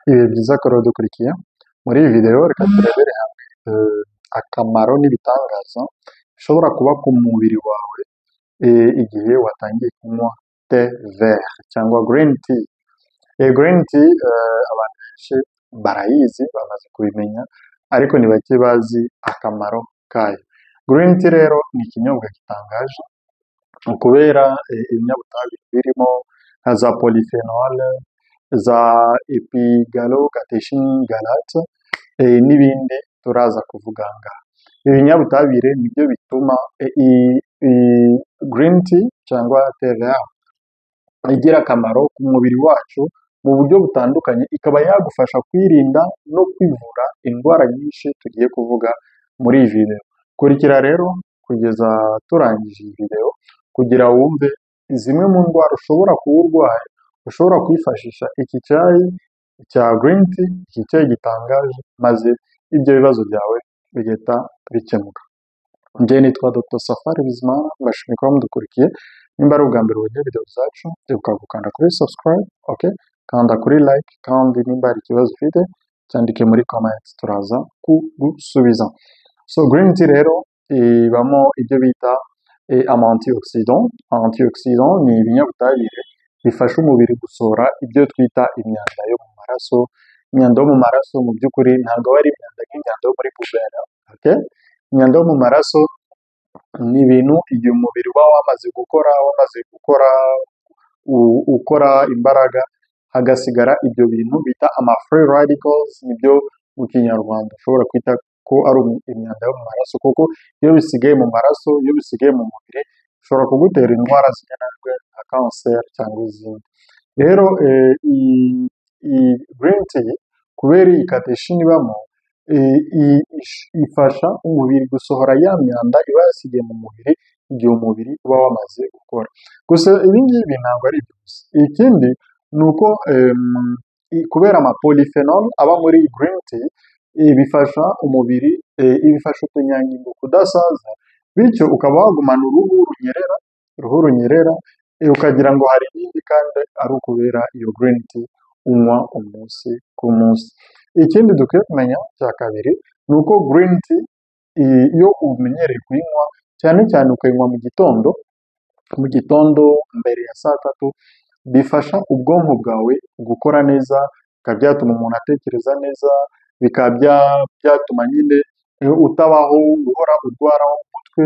Ibihe byiza kuri dukurikiye. Muri iyi video reka turebere hamwe akamaro n'ibitangaza bishobora kuba ku mubiri wawe igihe watangiye kunywa thé vert cyangwa green tea. Green tea abantu benshi barayizi, bamaze kubimenya, ariko ni bake bazi akamaro kayo. Green tea rero ni ikinyobwa gitangaje kubera ibinyabutabire birimo nka za polyphenol, za epigallocatechin gallate n'ibindi turaza kuvuga aha ngaha. Ibi binyabutabire nibyo bituma green tea cyangwa thé vert igira akamaro ku mubiri wacu mu buryo butandukanye, ikaba yagufasha kwirinda no kwivura indwara nyinshi tugiye kuvuga muri iyi video. Kurikira rero kugeza turangije iyi video kugira wumve zimwe mu ndwara ushobora kuba urwaye, ushobora kwifashisha iki cyayi cya green tea, iki cyayi gitangaje, maze ibyo bibazo byawe bigahita bikemuka. Njye nitwa Dr Safari Bizimana, mbashimiye kuba mudukurikiye. Nimba ari ubwa mbere ubonye video zacu, ibuka gukanda kuri subscribe, okay? Kanda kuri like, kandi nimba hari ikibazo ufite cyandike muri comments, turaza kugusubiza. So green tea rero ibamo ibyo bita ama antioxydant. Antioxydant ni ibinyabutabire bifasha umubiri gusohora ibyo twita imyanda yo mu maraso. Imyanda yo mu maraso mu by'ukuri ntabwo aba ari imyanda nk'imyanda yo muri poubelle, okay? Imyanda yo mu maraso ni ibintu igihe umubiri uba wamaze gukora ukora imbaraga, hagasigara ibyo bintu bita ama free radicals, nibyo mu Kinyarwanda ushobora kwita ko ari imyanda yo mu maraso, kuko iyo bisigaye mu maraso, iyo bisigaye mu mubiri, bishobora kugutera indwara zimwe na zimwe nka kanseri cyangwa izindi. Rero iyi green tea, kubera iyi catechin ibamo, ifasha umubiri gusohora ya myanda iba yasigaye mu mubiri igihe umubiri uba wamaze gukora. Gusa ibi ngibi ntabwo ari ibyo gusa. Ikindi ni uko kubera ama polyphenol aba muri green tea, bifasha umubiri, bifasha utunyangingo kudasaza, bityo ukaba wagumana uruhu runyerera, uruhu runyerera, ukagira ngo hari ibindi kandi ari ukubera iyo green tea unywa umunsi ku munsi. Ikindi dukwiye kumenya cya kabiri ni uko green tea, iyo umenyereye kuyinywa, cyane cyane ukayinywa mu gitondo, mu gitondo mbere ya saa 3, bifasha ubwonko bwawe gukora neza, bikaba byatuma umuntu atekereza neza, bikaba byatuma nyine utabaho uhora urwara mu mutwe,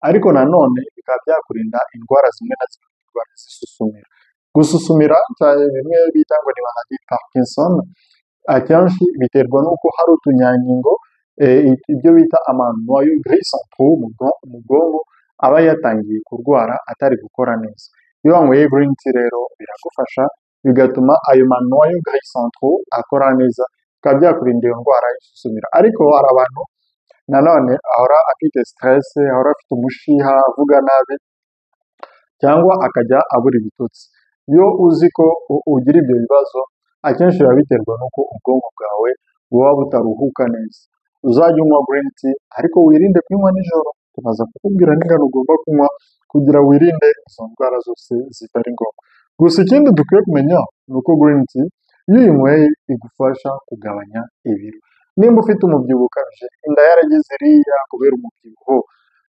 ariko nanone bikaba byakurinda indwara zimwe na zimwe, indwara zisusumira. Gususumira, bimwe bita ngo ni maladie Parkinson, akenshi biterwa n'uko hari utunyangingo, ibyo bita ama noyaux gris centraux mu bwonko aba yatangiye kurwara, atari gukora neza. Iyo wanyweye green tea rero biragufasha, bigatuma ayo ma noyaux gris centraux akora neza, bikaba byakurinda iyo ndwara y'isusumira. Ariko hari abantu nanone ahora afite stress, ahora afite umushiha, avuga nabi cyangwa akajya abura ibitotsi. Iyo uzi ko ugira ibyo bibazo, akenshi biba biterwa n'uko ubwonko bwawe buba butaruhuka neza. Uzajya unywa green tea, ariko wirinde kuyinywa nijoro. Tumaze kukubwira n'ingano ugomba kunywa kugira wirinde izo ndwara zose zitari ngombwa. Gusa ikindi dukwiye kumenya ni uko green tea iyo uyinyweye igufasha kugabanya ibiro. Nimba ufite umubyibuho ukabije, inda yaragize iriya kubera umubyibuho,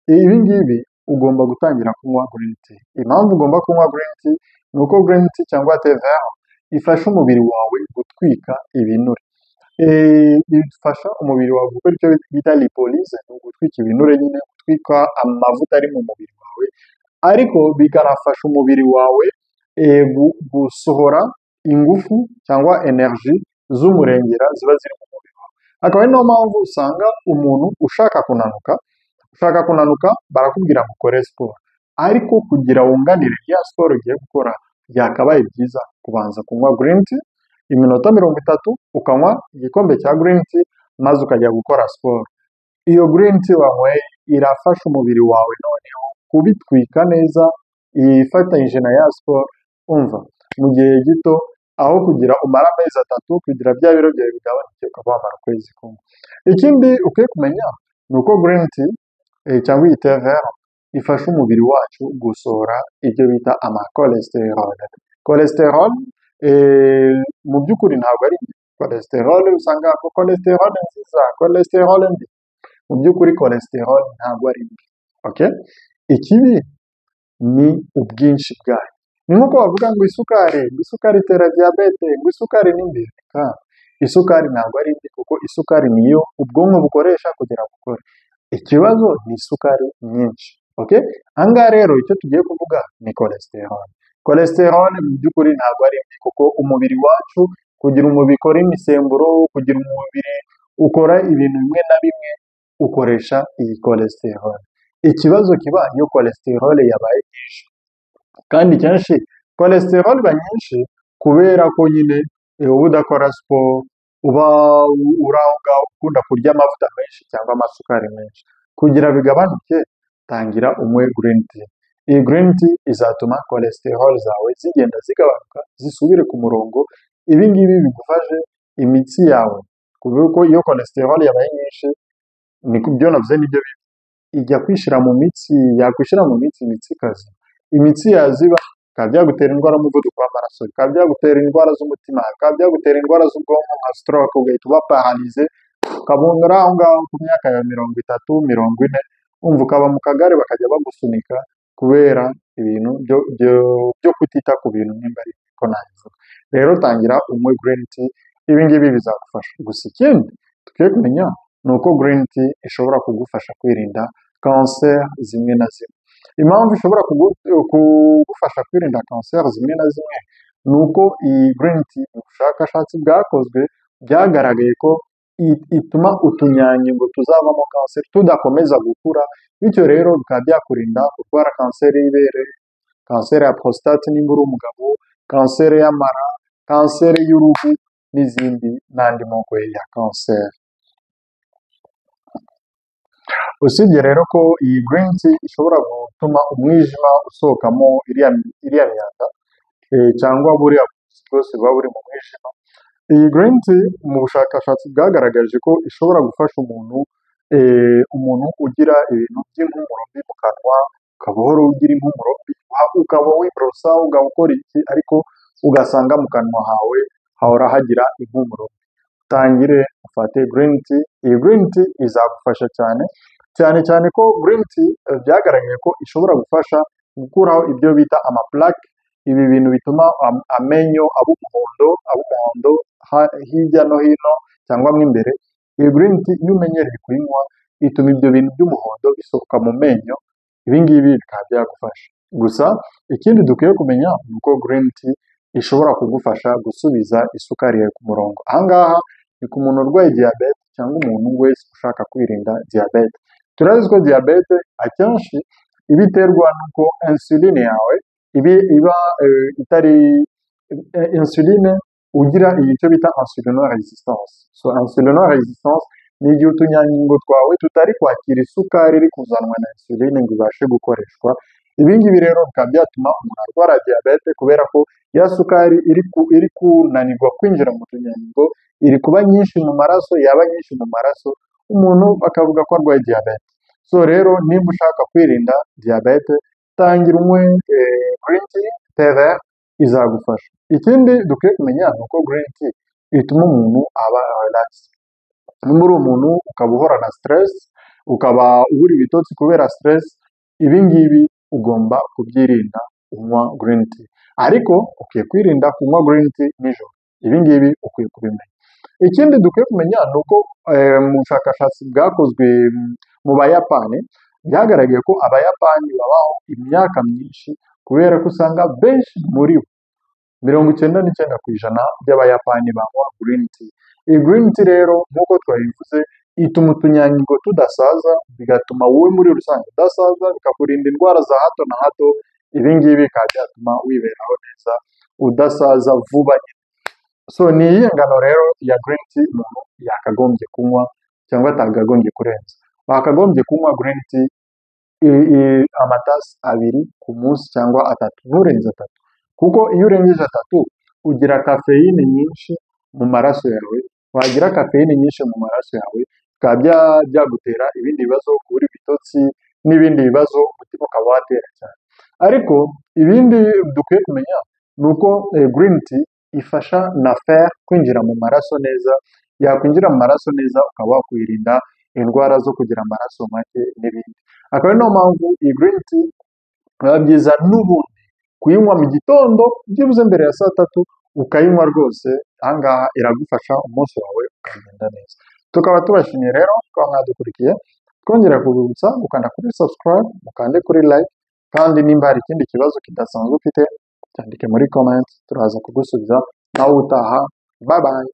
ibi ngibi ugomba gutangira kunywa green tea. Impamvu ugomba kunywa green tea ni uko green tea cyangwa thé vert ifasha umubiri wawe gutwika ibinure. Bifasha umubiri wawe gukora icyo bita lipolyse, ni ugutwika ibinure nyine, gutwika amavuta ari mu mubiri wawe, ariko bikanafasha umubiri wawe gusohora ingufu cyangwa énergie z'umurengera ziba ziri mu mubiri wawe. Akaba ari nayo mpamvu usanga umuntu ushaka kunanuka, barakubwira ngo ukore siporo, ariko kugira wunganire ya siporo ugiye gukora, byakabaye byiza kubanza kunywa green tea iminota 30, ukanywa igikombe cya green tea, maze ukajya gukora siporo. Iyo green tea wanyweye irafasha umubiri wawe noneho kubitwika neza, ifatanyije na ya siporo. Umva, mu gihe gito, aho kugira umara amezi 3 kugira bya biro byawe bigabanuke, ukaba wamara ukwezi kumwe. Ikindi ukwiye kumenya ni uko green tea cyangwa iyi thé vert ifasha umubiri wacu gusohora ibyo bita ama cholesterol. Cholesterol mu by'ukuri ntabwo ari Cholesterol, usanga ko cholesterol nziza, cholesterol mbi. Mu by'ukuri cholesterol ntabwo ari mbi, okay? Ikibi ni ubwinshi bwayo. Ni nk'uko bavuga ngo isukari, ngo isukari itera diyabete, ngo isukari ni mbi. Reka, isukari ntabwo ari mbi, kuko isukari niyo ubwonko bukoresha kugira bukore. Ikibazo ni isukari nyinshi, okay? Aha ngaha rero icyo tugiye kuvuga ni cholesterol. Cholesterol mu by'ukuri ntabwo ari mbi, kuko umubiri wacu, kugira umubiri ukora imisemburo, kugira umubiri ukora ibintu bimwe na bimwe, ukoresha iyi cholesterol. Ikibazo kiba iyo cholesterol yabaye nyinshi, kandi kenshi cholesterol iba nyinshi kubera ko nyine uba udakora siporo, uba uri aho ngaho ukunda kurya amavuta menshi cyangwa amasukari menshi. Kugira bigabanuke, tangira unywe green tea. Iyi green tea izatuma cholesterol zawe zigenda zigabanuka, zisubire ku murongo. Ibi ngibi bigufashe imitsi yawe, kubera ko iyo cholesterol yabaye nyinshi, nibyo navuze, nibyo bibi, ijya kwishira mu mitsi, yakwishyira mu mitsi, imitsi ikaziba. Imitsi yaziba, bikaba byagutera indwara y'umuvuduko w'amaraso, bikaba byagutera indwara z'umutima, bikaba byagutera indwara z'ubwonko nka stroke, ugahita uba paralysé, ukaba uri aho ngaho ku myaka ya 30, 40, umva, ukaba mu kagare bakajya bagusunika kubera ibintu byo kutita ku bintu, nimba ari ko nabivuga. Rero tangira unywe green tea, ibi ngibi bizagufasha. Gusa ikindi dukwiye kumenya ni uko green tea ishobora kugufasha kwirinda kanseri zimwe na zimwe. Impamvu ishobora kugufasha kwirinda kanseri zimwe na zimwe ni uko iyi green tea, mu bushakashatsi bwakozwe, byagaragaye ko ituma utunyangingo tuzavamo kanseri tudakomeza gukura, bityo rero bikaba byakurinda kurwara kanseri y'ibere, kanseri ya prostate nimba uri umugabo, kanseri y'amara, kanseri y'uruhu n'izindi n'andi moko ya kanseri. Usibye rero ko iyi green tea ishobora gutuma umwijima usohokamo iriya myanda cyangwa buriya burozi bwose buba buri mu mwijima, iyi green tea mu bushakashatsi bwagaragaje ko ishobora gufasha umuntu ugira ibintu by'impumuro mbi mu kanwa, ukaba uhora ugira impumuro mbi, ukaba wiborosa, ukaba ukora iki, ariko ugasanga mu kanwa hawe hahora hagira impumuro mbi. Utangire ufate green tea, iyi green tea izagufasha cyane cyane cyane ko green tea byagaragaye ko ishobora gufasha gukuraho ibyo bita ama plaque, ibi bintu bituma amenyo aba umuhondo hirya no hino cyangwa mo imbere. Iyi green tea iyo umenyereye kuyinywa ituma ibyo bintu by'umuhondo bisohoka mu menyo, ibi ngibi bikaba byagufasha. Gusa ikindi dukwiye kumenya ni uko green tea ishobora kugufasha gusubiza isukari yawe ku murongo. Aha ngaha ni ku muntu urwaye diyabete cyangwa umuntu wese ushaka kwirinda diyabete. Turazi ko diyabete akenshi iba iterwa n'uko insuline yawe iba itari insuline, ugira icyo bita insulino resistance. So insulino resistance ni igihe utunyangingo twawe tutari kwakira isukari iri kuzanwa na insuline ngo ibashe gukoreshwa. Ibi ngibi rero bikaba byatuma umuntu arwara diyabete, kubera ko ya sukari iri kunanirwa kwinjira mu tunyangingo, iri kuba nyinshi mu maraso, yaba nyinshi mu maraso, umuntu bakavuga ko arwaye diyabete. So rero nimba ushaka kwirinda diyabete, tangira unywe green tea, thé vert, izagufasha. Ikindi dukwiye kumenya ni uko green tea ituma umuntu aba relax. Nimba uri umuntu ukaba uhorana stress, ukaba ubura ibitotsi kubera stress, ibi ngibi ugomba kubyirinda unywa green tea. Ariko ukwiye kwirinda kunywa green tea nijoro, ibi ngibi ukwiye kubimenya. Ikindi dukwiye kumenya ni uko mu bushakashatsi bwakozwe mu Bayapani, byagaragaye ko Abayapani babaho imyaka myinshi, kubera ko usanga benshi muri bo, 99% by'Abayapani, banywa green tea. Iyi green tea rero, nk'uko twabivuze, ituma utunyangingo tudasaza, bigatuma wowe muri rusange udasaza, bikakurinda indwara za hato na hato. Ibi ngibi bikaba byatuma wiberaho neza, udasaza vuba nyine. So ni iyihe ngano rero ya green tea umuntu yakagombye kunywa cyangwa atakagombye kurenza? Wakagombye kunywa green tea amatasi 2 ku munsi cyangwa 3, nturenze 3, kuko iyo urengeje 3 ugira kafeyine nyinshi mu maraso yawe. Wagira kafeyine nyinshi mu maraso yawe, bikaba byagutera ibindi bibazo, kubura ibitotsi n'ibindi bibazo, umutima ukaba watera cyane. Ariko ibindi dukwiye kumenya ni uko green tea Ifasha na fer kwinjira mu maraso neza, yakwinjira mu maraso neza ukaba wakwirinda indwara zo kugira amaraso make n'ibindi. Akaba ari nayo mpamvu iyi green tea biba byiza n'ubundi kuyinywa mu gitondo, byibuze mbere ya saa 3 ukayinywa rwose. Ahangaha iragufasha, umunsi wawe ukagenda neza. Tukaba tubashimiye rero kuba mwadukurikiye, twongera kubibutsa gukanda kuri subscribe, mukande kuri like, kandi nimba hari ikindi kibazo kidasanzwe ufite, cyandike muri comment, turaza kugusubiza. Nawe utaha, bye bye.